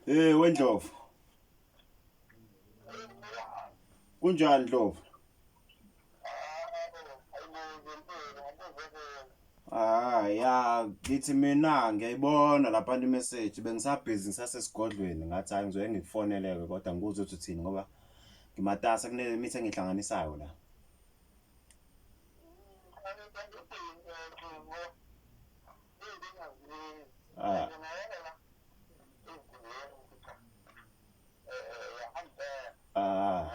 Hey wendlovu. Kunjani Ndlovu? Ah ya ngithi mina ngiyayibona lapha i message bengisabhizi ngisasesigodlweni ngathi hayi ngizoye ngikufoneleke kodwa ngikuzwe ukuthi uthini ngoba ngimatasa kunemithi engihlanganisayo la. Ah. Ah.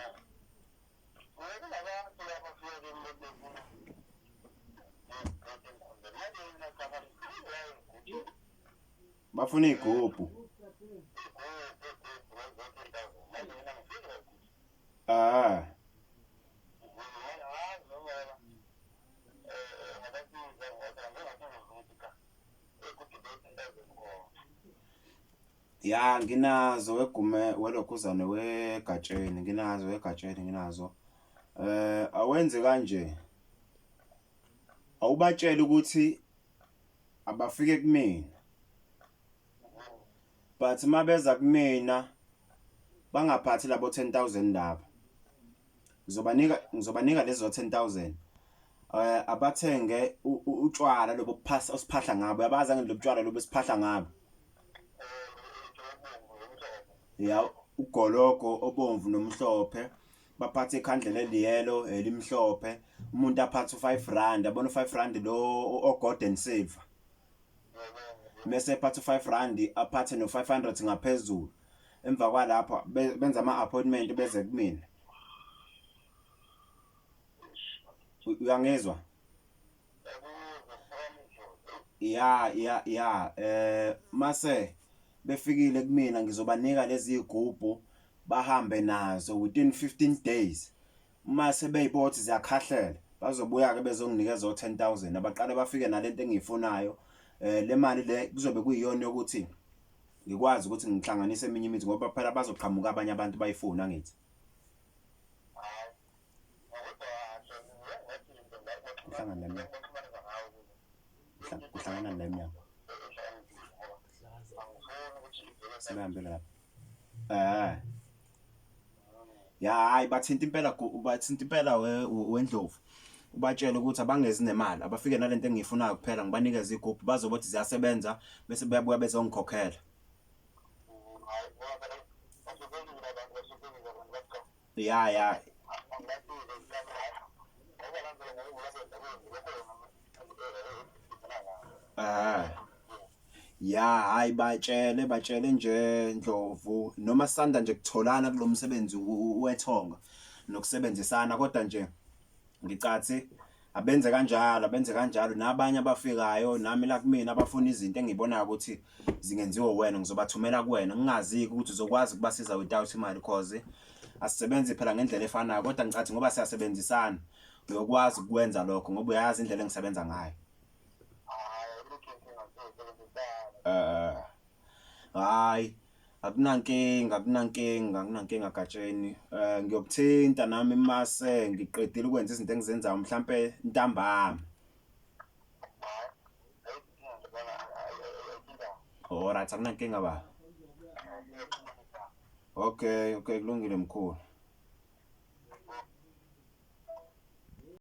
Bafuna igubhu. Ah. Ya nginazo wegume welokhuzane wegatsheni nginazo wegatsheni nginazo. Eh awenze kanje. Awubatshele ukuthi abafike kumina. But mabeza kumina bangaphathi labo 10000 laba. Ngizobanika ngizobanika lezo 10000. Eh abathenge utshwala lobo buphasa osiphahla ngabo. Uyabazi angithi lobutshwala lobo esiphahla ngabo. Ya ugologo obomvu nomhlophe baphathe ikhandlela eliyelo elimhlophe umuntu aphathe u5 rand yabona u5 rand lo o gold and silver mese ephatha u5 rand aphathe no500 ngaphezulu emva kwalapho benza ama appointment beze kumina uyangizwa ya ya ya eh mase befikile kumina ngizobanika lezi zigubhu bahambe nazo within 15 days uma sebeyibothi ziyakhahlela bazobuya ke bezonginikeza o10000 abaqale bafike nalento engiyifunayo eh le mali le kuzobe kuyiyona yokuthi ngikwazi ukuthi ngihlanganise eminye imithi ngoba phela bazoqhamuka abanye abantu bayifuna ngithi kuhlangana la kuhlangana la emnyango sebehambele lapha eh ya hayi bathinta impela bathinta impela wendlovu ubatshele ukuthi abangezi nemali abafike nalento engiyifunayo kuphela ngibanikeze igubhu bazobothi ziyasebenza bese beyabuya bezongikhokhela ya ya Ah. Ya hayi batshele batshele nje Ndlovu noma sisanda nje kutholana kulomsebenzi wethonga nokusebenzisana kodwa nje ngicathi abenze kanjalo abenze kanjalo nabanye abafikayo nami la kumina abafuna izinto engibonayo ukuthi zingenziwa wena ngizobathumela kuwena ngingazi ukuthi uzokwazi ukubasiza without imali cause asisebenzi phela ngendlela efanayo kodwa ngicathi ngoba siyasebenzisana uyokwazi ukwenza lokho ngoba uyazi indlela engisebenza ngayo eh hayi akunankinga akunankinga akunankinga gatsheni eh ngiyokuthinta nami mase ngiqedile ukwenza izinto engizenzayo mhlampe ntambama Alright akunankinga ba Okay okay kulungile mkhulu.